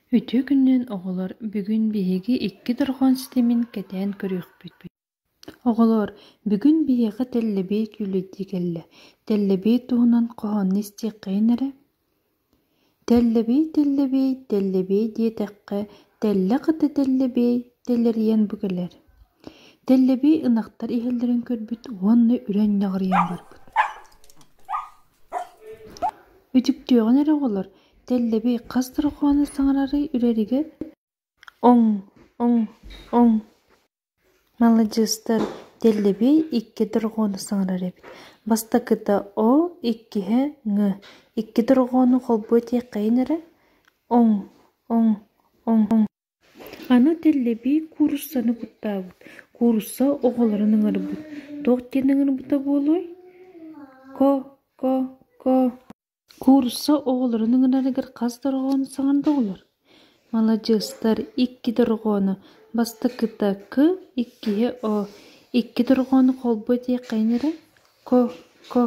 Үтүө күнүнэн оҕолор, бүгүн биһиги икки дорҕоон ситимин кэтээн көрүөхпүт. Оҕолоор, бүгүн биһиэхэ Тэллэбиэй күүлэйдии кэллэ. Тэллэбиэй туһунан хоһоонно истиэххэйин эрэ. Тэллэбиэй, тэллэбиэй, тэллэбиэй диэтэххэ, тэллэх ата тэллэбиэй тэлэрийэн бу кэлэр. Тэллэбиэй ынахтар иһэллэрин көрбүт уонна үрэн ньаҕырыйан барбыт. Үтүктүөҕүн эрэ оҕолор, Тэллэбиэй хас дорҕоону саҥарарый үрэригэр? Оҥ, оҥ, оҥ Маладьыастар, Тэллэбиэй икки дорҕоону саҥарар эбит, бастакыта «о», иккиһэ «ҥ». Икки дорҕоону холбуу этиэххэйин эрэ: оҥ, оҥ, оҥ. Аны Тэллэбиэй кууруссаны куттаабыт, куурусса оҕолорун ыҥырбыт, туох диэн ыҥырбыта буолуой: «Ко, ко, ко» Куурусса оҕолорун ыҥырарыгар хас дорҕоону саҥарда оҕолор? Маладьыастар, икки дорҕоону, бастакыта «к», иккиһэ «о». Икки дорҕоону холбуу этиэххэйин эрэ: ко, ко.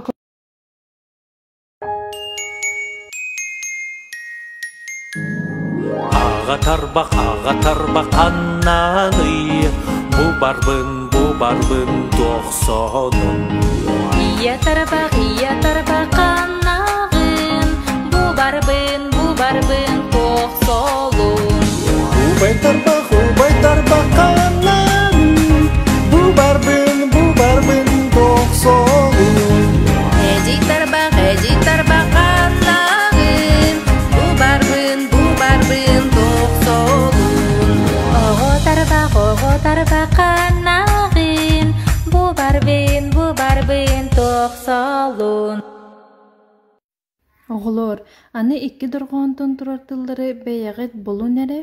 Аҕа тарбах, аҕа тарбах ханнаный, бу барбын, бу барбын туох сонун. Ийэ тарбах, ийэ тарбах ханнаҕын, бу барбын, бу барбын туох солун. Убай тарбах, убай тарбах ханнаный, бу барбын, бу барбын туох солун. Эдий тарбах, эдий тарбах ханнаҕын, бу барбын, бу барбын туох солун. Оҕо тарбах, оҕо тарбах ханнаҕын, бу барбын, бу барбын туох солун. Оҕолоор, аны икки дорҕоонтон турар тыллары бэйэҕит булун эрэ.